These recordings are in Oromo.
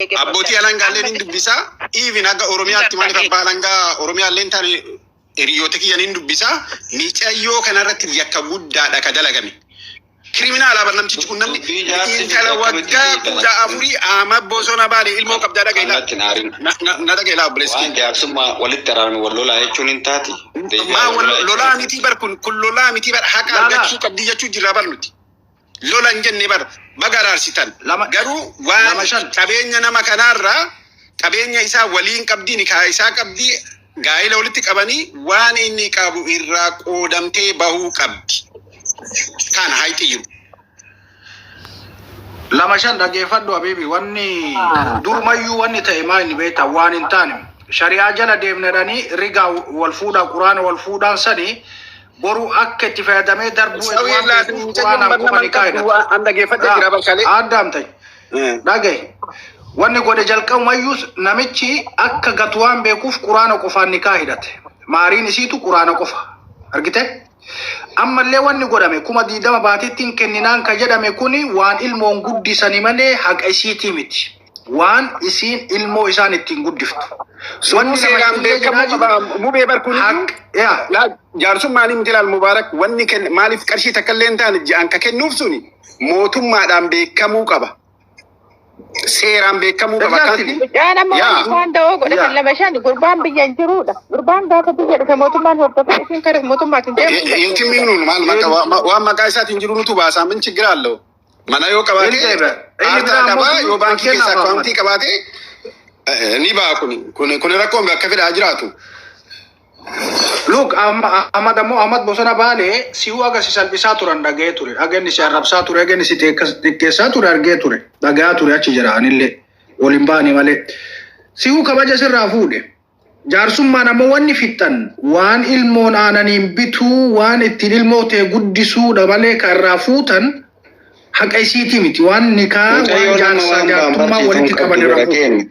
Abbootii alangaallee ni dubbisaa. Even akka Oromiyaatti maaliif abbaa alangaa Oromiyaallee hin taane hiriyoota kiyya ni dubbisaa. Micayyoo kanarratti yakka guddaadha ka dalagame. Criminal bar namtichi kun namni Dubbii jaarsi intala fide akkamitti waggaa beekta kudha afurii ama bosona baale ilmoo qabdaa dhagailaa. Annatti hin aarin. Na dhagailaa obboleessi Waan keenya. jaarsummaa walitti araarame wal lolaa jechuun hin taati. Deebi'aa Maa wal wal lolaa lolaa jechuun. miti bar kun lolaa miti bar haqa Lala. argachuu qabdi jechuu jirra bar nuti. Lola hin jenne bar baga araarsitan. Lama Garuu waan 25. qabeenya nama kanaarraa qabeenya isaa waliin qabdii nikaa isaa qabdii gaa'ila walitti qabanii waan inni qabu irraa qoodamtee bahuu qabdi. Kana hayxi jiru. 25 dhaggeeffadhu habiibi, wanni durumayyuu wanni ta'e maa inni beekta waan hin taane shari'aa jala deemnedhanii rigaa wal fuudhaa quraana wal fuudhaan sanii boru akka itti fayyadamee darbuu Sawii waan laatin beekuuf mucayyoon quraanaan bar qofa nama ni hin qabdu kaa'edha. an dhaggeeffadhee jira barkalee. Addaamtai dhagaye wanni godhe jalqabumayyuu namichi akka gatu waan beekuuf quraana qofaan ni kaa'edhate. Maariin isiitu quraana qofa argite. Ammallee wanni godhame 20,000 baatittiin kenninaan ka jedhame kuni waan ilmoon guddisani malee haqa isiitii miti. Waan isiin ilmoo isaan ittiin guddiftu. Sunuu Wanni seeraan namatti illee beekamuu jedhaa jiru qaba. Mubee bar kun iyyuu haq yaa laa jaarsummaan miti laal Mubaarak wanni kenne maaliif qarshii takka illee hin taane ji'aan ka kennuuf suni mootummaadhaan beekamuu qaba. Seeraan beekamuu qaba. Exactly. Akkanatti Mucaan amma wanni yaa isaan da'oo godhatan 25 gurbaan biyya hin jirudha. Gurbaan gaafa biyya dhufe mootummaan hordofee isiin kara mootummaatiin deemuu hin Inti dandeessu. minuun maal maqaa waan maqaa isaatiin jiru nutu baasaa min ችግር አለው mana yoo Inni qabaate deebi'a. Inni kaartaa biraa ammoo qabaa yoo baankii keessa fakkeenyaaf Ahmad. akkaawuntii qabaate ni ba'a kun rakkoon bakka fedhaa jiraatu. Look, Ahmad ammoo Ahmad bosona baalee si'uu aga si salphisaa turan dhaga'ee ture. Aga inni si arrabsaa ture, aga inni si xiqqeessaa ture argee ture. Dhaga'aa ture achi jira anillee. Waliin baane malee. Si'uu kabaja sirraa fuudhe. Jaarsummaan ammoo wanni fixxan waan ilmoon aananiin bituu waan ittiin ilmoo ta'e guddisuudha malee kan irraa fuutan haqa isiitii miti. Waan nikaa waan Mucayyoo nama jaarsaa waan jaartummaa baambarsiituun walitti qaban qabdu irraa bira fuudhu. keenya.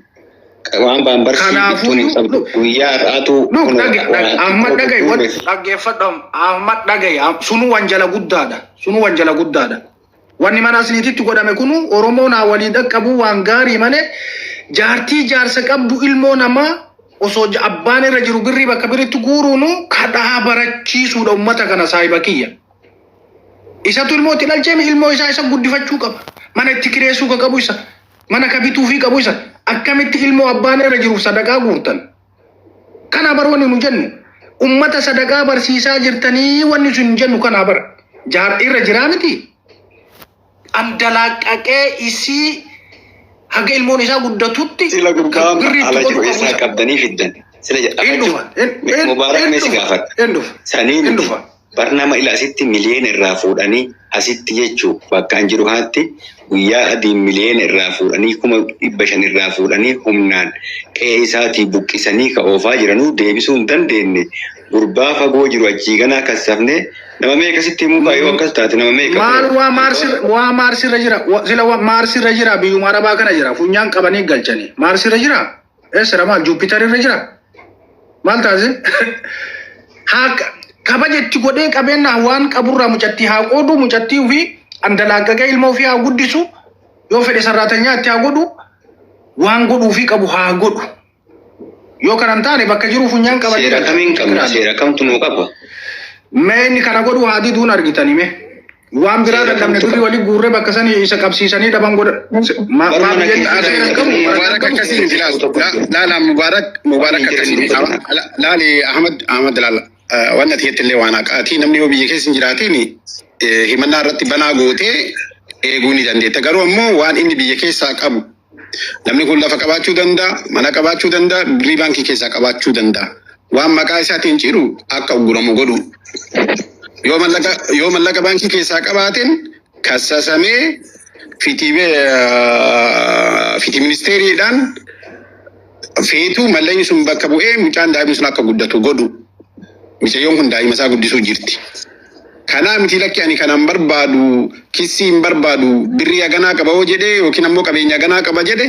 Waan baambarsii bittuun hin Kanaafuyyuu qabdu. Guyyaa har'aatu Look, kun dhagaye, waan Ahmad xiqqoo dhagaye, tokko what dhaggeeffadhu Ahmad dhagaye, sunu wanjala guddaadha, sunu wanjala guddaadha. Wanni mana asliititti godhame kunu Oromoo naa walii dhaqqabu waan gaarii malee jaartii jaarsa qabdu ilmoo namaa osoo abbaan irra jiru birrii bakka biritti guuruunu kadhaa barachiisuudha ummata kana saahiba kiyya. Isatu ilmoo itti dhalchee ilmoo isaa isa guddifachuu qaba. Mana itti kireessuu ka qabu isa. Mana ka bituufii qabu isa. Akkamitti ilmoo abbaan irra jiruuf sadaqaa guurtan? Kana bar wanni nu jennu ummata sadaqaa barsiisaa jirtanii wanni sun jennu kana bar jaar irra jiraa miti. Andalaaqaqee isii haga ilmoon isaa guddatutti Sila kan gurbaan birrii itti ala godhu jiru qabu eessaa isa. qabdanii fiddan. Sila In ala jiru dhufa, in Mubaarak in mee si dhufa, gaafadha. in dhufa, Sanii in miti. dhufa. Bar nama ila asitti miliyoona irraa fuudhanii asitti jechuu bakka an jiru kanatti guyyaa adii miliyoona irraa fuudhanii 500,000 irraa fuudhanii humnaan qe'ee isaatii buqqisanii ka oofaa jiranuu deebisuu hin dandeenye. Gurbaa fagoo jiru achii ganaa kassafnee nama meeqa sitti himuu kaa yoo akkas taate nama meeqa Maal kunoo. waa maarsir waa maarsirra jira sila waa maarsirra jira biyyuma arabaa kana jira funyaan qabanii galchanii maarsirra jira eessara maal juupiter irra jira maal taasise haa kabaja itti godhee qabeenya waan qaburraa mucattii haa qoodu mucattii ofii andalaaqaqee ilma ofii haa guddisu yoo fedhe sarraatanyaa itti haa godhu waan godhuufii qabu haa godhu yoo kana hin taane bakka jiru funyaan qabanii Seera galchan kamiin qabna? jiraatu. Seera kamtu nuu qaba? Mee inni kana godhu haa diduun argitanii mee. Waan biraa Seera dadhabne kamtu birrii qaba? walii guurree bakka sanii isa qabsiisanii dhaban godha. Maa Bar maa mana biyyatti keessa seera hin qabu dhaqanii seera hin Mubaarak qabu. akkasii miti laal. tokko jira. Laala Mubaarak Waan Mubaarak hin jiran akkasii miti. dubbatina. Laali Ahmad Ahmad laala. Waan ati jettillee waan haqaati. Namni yoo biyya keessa hin jiraatiin himannaa irratti banaa gootee eeguu ni dandeetta. Garuu ammoo waan inni biyya keessaa qabu namni kun lafa qabaachuu danda'a, mana qabaachuu danda'a, birrii baankii keessaa qabaachuu danda'a. Waan maqaa isaatiin ciru akka ugguramu godhu. Yoo mallaqa baankii keessaa qabaateen kassasamee fitii ministeeriidhaan feetuu mallaqni sun bakka bu'ee mucaan daa'imni sun akka guddatu godhu. Mucayyoon kun daa'ima isaa guddisuu jirti. Kanaa miti lakki ani kanan barbaadu kissii hin barbaadu birrii haganaa qaba yoo jedhee yookiin ammoo qabeenya haganaa qaba jedhe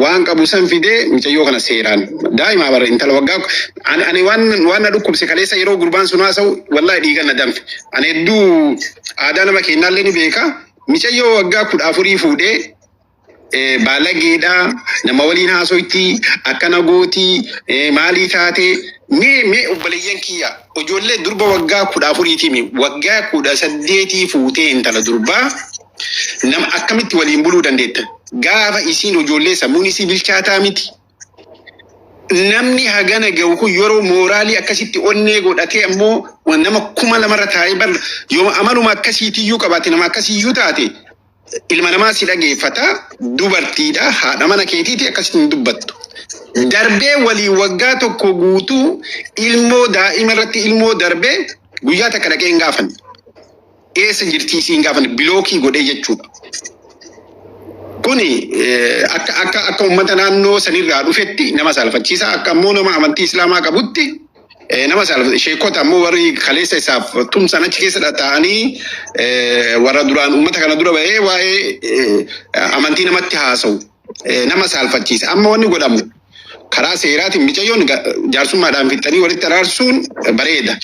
waan qabu san fidee mucayyoo kana seeraan daa'ima bara intala waggaa ani waan na dhukkubse kaleessa yeroo gurbaan sun haasa'u wallahi dhiigan na danfe. Ani hedduu aadaa nama kennaallee ni beeka. Mucayyoo waggaa 14 fuudhee Baalageedha, nama waliin haasoyti, akkana gooti, maalii taate. Mee obboleeyyan kiyya, ijoollee durba waggaa 14tiimi, waggaa 18 fuutee intala durbaa nama akkamitti waliin buluu dandeetta? Gaafa isiin ijoollee sammuun isii bilchaataa miti. Namni hagana gahu kun yeroo mooraalii akkasitti onnee godhatee ammoo nama 2000rra taa'ee bar yoo amaluma akkasiitiyyuu qabaate, nama akkasiiyyuu taate, ilma namaa si dhageeffata. Dubartiidha, haadha mana keetiiti, akkasitti hin dubbattu. Darbee walii waggaa tokko guutuu ilmoo daa'ima irratti ilmoo darbee guyyaa takka dhaqee hin gaafanne. Eessa jirtii isii hin gaafanne, block godhee jechuudha. Kuni akka uummata naannoo sanirraa dhufetti nama saalfachiisa. Akka ammoo nama amantii Islaamaa qabutti nama saalfachiisa. Sheekota ammoo warri kaleessa isaaf tumsan achi keessa taa'anii warra duraan uummata kana dura bahee waa'ee amantii namatti haasa'u nama saalfachiisa. Amma wanni godhamu karaa seeraatiin micayyoon jaarsummaadhaan fixanii walitti araarsuun bareeda.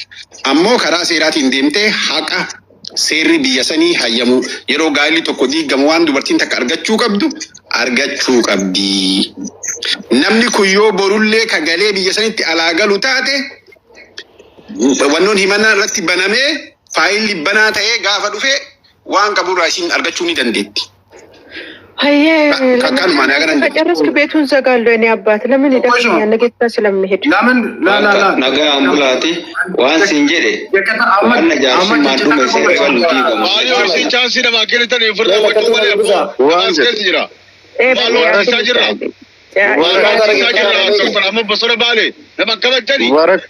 Ammoo karaa seeraatiin deemtee haqa seerri biyya sanii hayyamu, yeroo gaa'illi tokko diigamu waan dubartiin takka argachuu qabdu argachuu qabdi. Namni kun yoo borullee ka galee biyya sanitti alaa galu taate, wannoon himannaa irratti banamee faayilli banaa ta'ee gaafa dhufe waan qaburraa isin argachuu ni dandeetti. Hayyee. Kanumaan hagaran. ከጨረስክ ቤቱን ዘጋለሁ። የኔ አባት ለምን ይደክመኛል? ነገ ስለምሄድ ለምን ላላላ Nagaa ambulaati waan siin jedhe waan jaarsummaan dhume seera galu diigamu. Maayoo isin chance namaa kennitanii ofirraa gochuu malee abboo Waan as keessa jira. Maaloo harkisaa jirra. Maaloo harkisaa jirra. Doktor Ahmad Bosona Baale nama kabajani. Mubarak.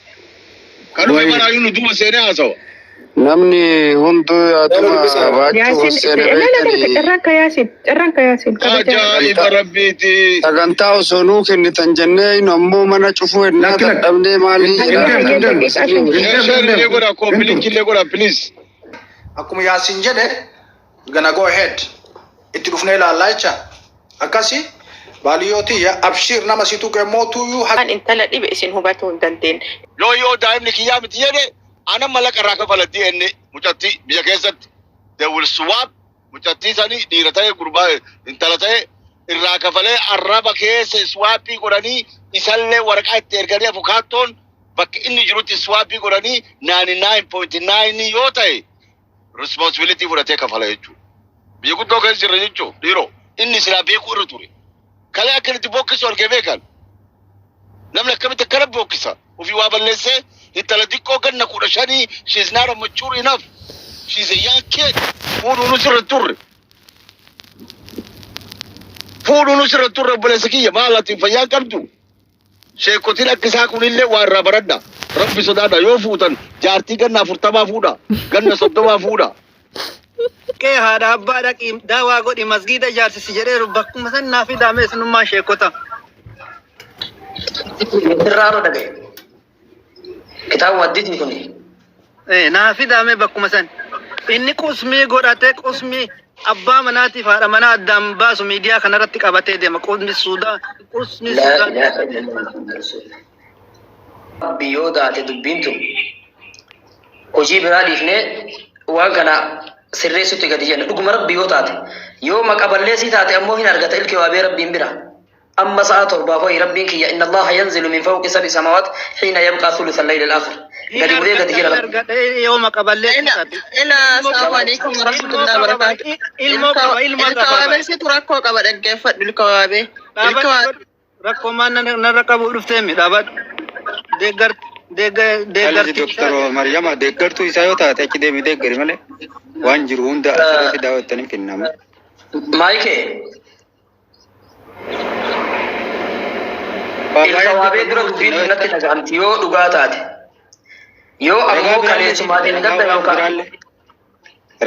Kanuma maraayyuu nu duuba seenee haasawa. Namni hunduu yaaduma baachuu Yaasin Hussein la carraan ka Yaasin, carraan ka Yaasin kabaja. Ajaa'iba rabbiiti. Sagantaa osoo nuu kennitan jennee nu ammoo mana cufuu ennaa Lakki lakki. dadhabnee maalii Hin deemu, hin deemu. Share illee godha, copy link illee godha, please. Akkuma Yaasin jedhe, gonna go ahead. Itti dhufnee ilaallaa jecha. Akkasi baaliyooti abshiir nama si tuqe mootuyyuu. Waan intala dhibe isin hubatuu hin dandeenye. Yoo daa'imni kiyyaa miti jedhe, ana mallaqa irraa kafala DNA mucattii biyya keessatti. They will swap mucattii sanii dhiira ta'e gurbaa intala ta'e irraa kafalee arraba keessa swab godhanii, isallee waraqaa itti erganii, afukaattoon bakka inni jirutti swab godhanii, 99.9 yoo ta'e responsibility fudhatee kafala jechuudha. Biyya guddoo keessa jirra jechuudha dhiiroo inni silaa beekuu irra ture. Kalee akka inni itti bokkisu argee beekan. Namni akkamitti akkana bokkisa? Ofii waa balleessee intala xiqqoo ganna 15, she is not a mature enough. She is a young kid. Fuudhuun sirra turre. Fuudhuun sirra turre, obboleessa kiyya, maal ati fayyaa qabdu? Sheekotiin akka isaa kunillee waa irraa baradha. Rabbi sodaadha, yoo fuutan jaartii ganna 40 fuudha. Ganna 30 fuudha. Qee haadha abbaa dhaqii daawaa godhi, masgiida ijaarsisi jedheeru, bakkuma san naa fidaame isinummaan sheekota. Irraa dhagaye. Kitaaba wadditi kun. Naa fidaame bakkuma san. Inni qusmii godhatee qusmii abbaa manaatiif haadha manaa addaan baasu miidiyaa kanarratti qabatee deema. Qusmi Suudaa, qusmi لا Suudaa. إله إلا الله محمد رسول الله. Rabbi yoo daate dubbiin tun hojii biraa dhiifnee waan kana sirreessutti gadi jenna. Dhuguma Rabbi yoo taate, yoo maqa balleessii taate ammoo hin argata ilkee waabee Rabbiin bira. Amma sa'a 7 ho'i Rabbiin kiyya إن الله ينزل من فوق سبع سماوات حين يبقى ثلث الليل الآخر. Hin Gadi bu'ee gadi argata, jira hin Rabbi. argata yoo maqa balleessii Ila taate. ila السلام عليكم ورحمة الله وبركاته. Ilmoo qaba, ilma Ilka qaba. waabee situ rakkoo qaba, dhaggeeffadhu ilka waabee. Ilka Dhaabadhu. Waabee. Rakkoo maan narra qabu dhufteemi, dhaabadhu. Alisi Deeggartii Doktor Maryama deeggartuu isaa yoo taate achi deemi deeggari malee waan jiru hunda asirratti daawwattanii kennama. Maayikee, ilka waabee dura dubbiin tun natti dhaga'amti yoo dhugaa taate. Yoo ammoo kaleessumaa deeggarta yookaan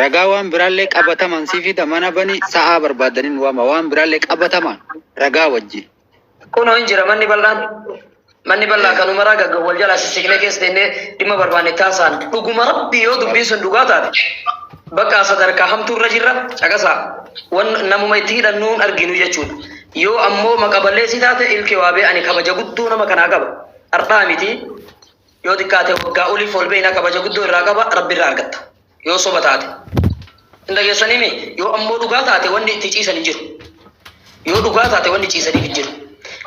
Ragaa waan biraallee qabataman sii fida, mana bani, sa'aa barbaadaniin waama, waan biraallee qabataman ragaa wajjin. Kunoo hin jira manni bal'aan. Manni bal'aa kanumaraa gagga wal jalaa sissiqnee keessa teennee dhimma barbaanne taasaan. Dhuguma Rabbi yoo dubbiin sun dhugaa taate, bakka sadarkaa hamtuu irra jirra, caqasaa. Wan namuma itti hidhannuun arginu jechuudha. Yoo ammoo maqa balleessii taate, ilkee waabee ani kabaja guddoo nama kanaa qaba. Har'aa miti, yoo xiqqaate waggaa oliif ol beeknaa, kabaja guddoo irraa qaba, Rabbi irraa argatta. Yoo soba taate. Hin dhageessanii? Yoo ammoo dhugaa taate, wanni itti ciisan hin jiru. Yoo dhugaa taate wanni ciisaniif hin jiru.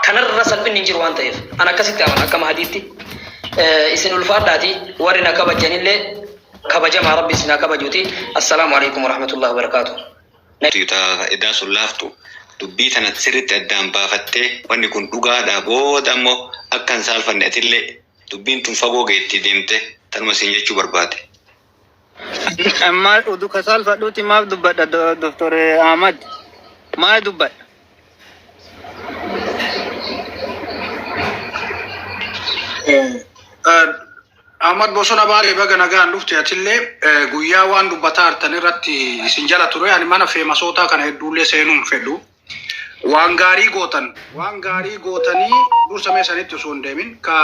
Kanarra salphinni hin jiru waan ta'eef. An akkasitti amana akka Mahadiitti. Isin ulfaadhaati warri na kabajjanillee kabajamaa Rabbi isin haa kabajuuti. Assalaamu alaikum warahmatullahi wabarakaatuh. Ta edaa sun laaftu dubbii tana sirritti addaan baafattee wanni kun dhugaadha booda ammoo akka hin saalfanne atillee dubbiin tun fagoo geetti deemte tanuma siin jechuu barbaade. Maal udu ka saalfadhuuti maaf dubbadha Dr. Ahmad? Maal dubbadha? Ahmad Bosona Baalee baga nagaan dhufte atillee guyyaa waan dubbataa jirtan irratti isin jala ture ani mana feemasootaa kana hedduullee seenuu hin fedhu. Waan gaarii gootan waan gaarii gootanii dursa mee sanitti osoo hin deemin ka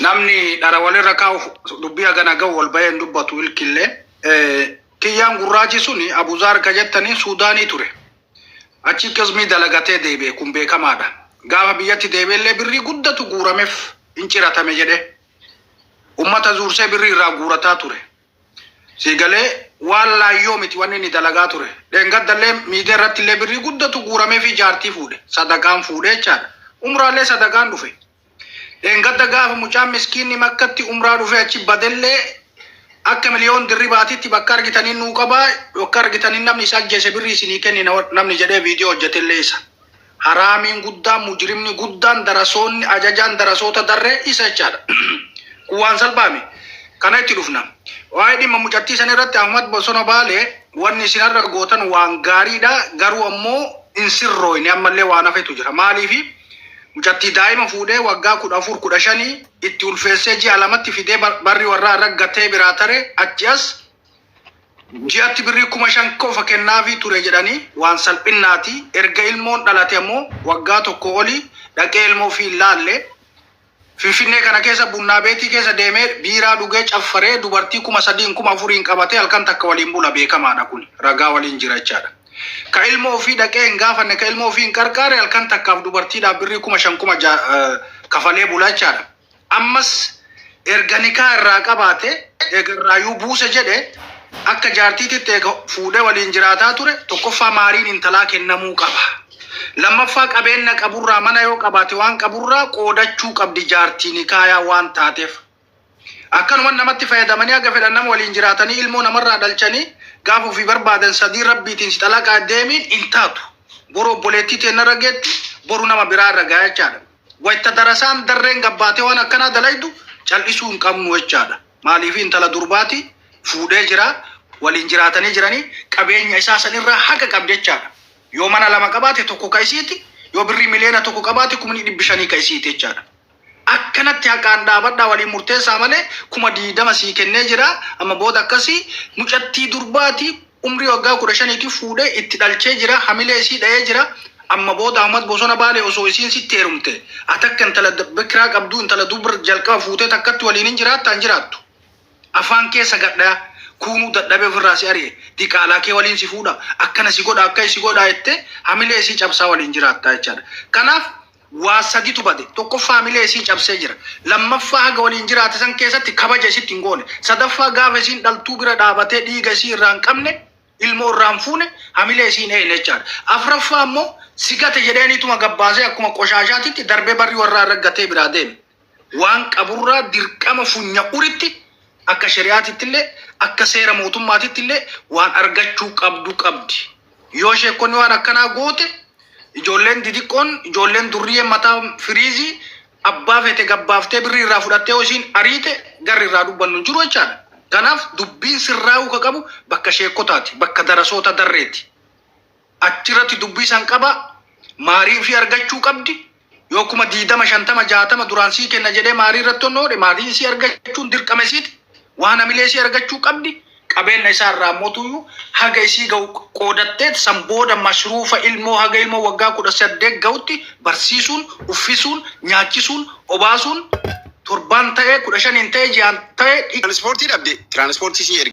namni dhara walirra kaa'uuf dubbii hagana ga'u wal bahee hin dubbatu ilkillee. Kiyyaan gurraachi suni Abuzaar ka jettanii Suudaanii ture. Achi qismii dalagatee deebi'e kun beekamaadha. Gaafa biyyatti deebi'ellee birrii guddatu guuramef hin ciratame jedhee. Ummata zuursee birrii irraa guurataa ture. Sii galee waan laayyoo miti wanni inni dalagaa ture. Dheengaddallee miidiyaa irrattillee birrii guddatu guurameefii jaartii fuudhe. Sadaqaan fuudhee jechaadha. Umraallee sadaqaan dhufe. Dheengadda gaafa mucaan miskiinni Makkatti umraa dhufee achi badellee akka miliyoon dirribaatitti bakka argitaniin nuu qabaa bakka argitaniin namni isa ajjeese birrii isinii kennina namni jedhee viidiyoo hojjetellee isa. Haraamiin guddaan mujrimni guddaan darasoonni ajajaan darasoota darree isa jechaadha. Kun waan salphaami. Kana itti dhufna. Waa'ee dhimma mucattii san irratti Ahmad Bosona Baalee wanni isin har'a gootan waan gaariidha garuu ammoo hin sirrooyne ammallee waan hafetu jira. Maaliifi Mucattii daa'ima fuudhee waggaa 14, 15 itti ulfeessee ji'a lamatti fidee barri warraa irra gatee biraa tare achi as ji'atti birrii 5,000 qofa kennaafii ture jedhanii waan salphinnaati. Erga ilmoon dhalate ammoo waggaa tokko oli dhaqee ilmoo ofii hin laalle. Finfinnee kana keessa bunnaa beetii keessa deemee biiraa dhugee caffaree dubartii 3,000n 4,000n qabatee halkan takka waliin bula beekamaadha kuni ragaa waliin jira jechaadha. Ka ilmoo ofii dhaqee hin gaafanne ka ilmoo ofii hin qarqaare halkan takkaaf dubartiidhaaf birrii 5,000 6,000 kafalee bula jechaadha. Ammas erga nikaa irraa qabaate eega irraayyuu buuse jedhe akka jaartiititti eega fuudhee waliin jiraataa ture tokkoffaa maariin intalaa kennamuu qaba. Lammaffaa qabeenna qaburraa mana yoo qabaate waan qaburraa qoodachuu qabdi jaartii nikaayaa waan taateef. Akkanuman namatti fayyadamanii haga fedhan nama waliin jiraatanii ilmoo namarraa dhalchanii gaafa ofii barbaadan sadii rabbiitiin si xalaqaa deemiin hin taatu. Boru obboleettii teennarra geetti boru nama biraarra ga'a jechaadha. Wayta darasaan darreen gabbaatee waan akkanaa dalaydu cal'isuu hin qabnu jechaadha. Maaliif intala durbaati fuudhee jira waliin jiraatanii jiranii qabeenya isaa sanirraa haqa qabdi jechaadha. Yoo mana lama qabaate tokko ka isiiti, yoo birrii 1,000,000 qabaate 500,000 ka isiiti jechaadha. Akkanatti haqaan dhaabadhaa waliin murteessaa malee 20,000 sii kennee jira amma booda akkasii mucattii durbaati umrii waggaa 15ti fuudhee itti dhalchee jira hamilee isii dha'ee jira amma booda Ahmad Bosona Baalee osoo isiin sitti heerumte ati akka intala bikiraa qabduu intala dubra jalqaba fuutee takkatti waliin hin jiraattaa hin jiraattu. Afaan keessa gadhaya kuunuu dadhabee ofirraa si ari'e diqaalaa kee waliin si fuudha akkana si godha akka si godha jettee hamilee isii cabsaa waliin jiraattaa jechaadha. Kanaaf waa saditu bade. Tokkoffaa hamilee isii cabsee jira. Lammaffaa haga waliin jiraate san keessatti kabaja isitti hin goone. Sadaffaa gaafa isiin dhaltuu bira dhaabatee dhiiga isii irraa hin qabne ilmoo irraa hin fuune hamilee isii hin eeyne jechaadha. Afraffaa ammoo si gate jedheeniituma gabbaasee akkuma qoshaashaatitti darbee barri warraa irra gatee biraa deeme. Waan qaburraa dirqama funya uritti akka shari'aatittillee akka seera mootummaatittillee waan argachuu qabdu qabdi. Yoo sheekkonni waan akkanaa goote ijoolleen didiqqoon ijoolleen durriyyeen mataa firiizii abbaa feete gabbaaftee birrii irraa fudhattee yoo isiin ariite garri irraa dubbannu hin jiru jechaadha. Kanaaf dubbiin sirraa'uu ka qabu bakka sheekkotaati, bakka darasoota darreeti. Achirratti dubbii san qaba maarii ofii argachuu qabdi. Yoo 20,000 50 60 duraan sii kenna jedhee maarii irratti onnoo godhe maarii isii argachuun dirqama isiiti. Waan hamilee isii argachuu qabdi. Qabeenna isaa irraa ammoo haga isii ga'u qoodatteet san booda mashruufa ilmoo haga ilmoo waggaa 18 ga'utti barsiisuun, uffisuun, nyaachisuun, obaasuun torbaan ta'ee 15n ta'ee ji'aan ta'ee Tiraanispoortii dhabde tiraanispoortii sii erge.